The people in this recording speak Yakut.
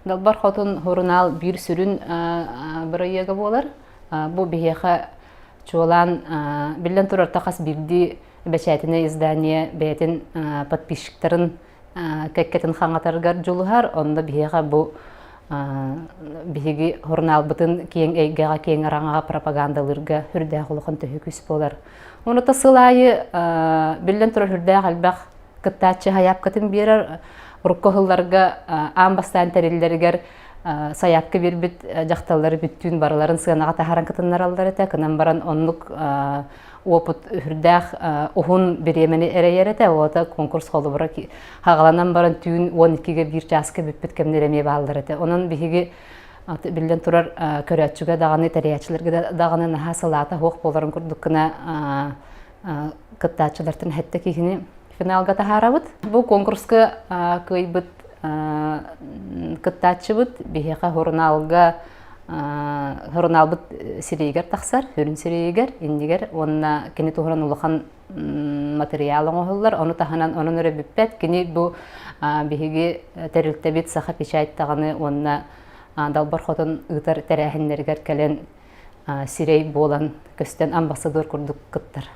Далбар Хотун сурунаал биир сүрүн бырайыага буолар. Бу биһиэхэ чуолаан биллэн турар хас биирдии бэчээтинэй издание бэйэтин подписчиктарын кэккэтин хаҥатарыгар дьулуһар. Онно биһиэхэ бу биһиги сурунаалбытын киэҥ эйгэҕэ, киэҥ араҥаҕа пропагандалыырга сүрдээх улахан төһүү күүс буолар. Онута сыл аайы биллэн турар сүрдээх элбэх кыттааччы сайаапкатын биэрэр. Урукку сылларга аан бастаан тэриллэригэр сайаапка биэрбит дьахталлары бүттүүн барыларын сыанаҕа таһааран кытыннараллар этэ. Кынан баран оннук опыт үрдээх уһун бириэмэни эрэйэр этэ. Уота конкурс холобура хаҕаланан баран түүн 12-гэ биир чааска бүппүт кэмнэр эмиэ бааллар этэ. Онон биһиги биллэн турар көрөөччүгэ даҕаны, тэрийээччилэргэ даҕаны наһаа сылаата суох буоларын курдук гына кыттааччылартан сэттэ киһини финалга таһаарабыт. Бу конкурска кыайбыт кыттааччыбыт биһиэхэ сурунаалга сурунаалбыт сирэйигэр тахсар, сүрүн сирэйигэр, иннигэр уонна кини туһунан улахан матырыйаал оҥоһуллар. Ону таһынан онон эрэ бүппэт. Кини бу биһиги тэрилтэбит Саха печать даҕаны уонна Далбар Хотун ыытар тэрээһиннэригэр кэлэн сирэй буолан көстөн амбассадор курдук кыттар.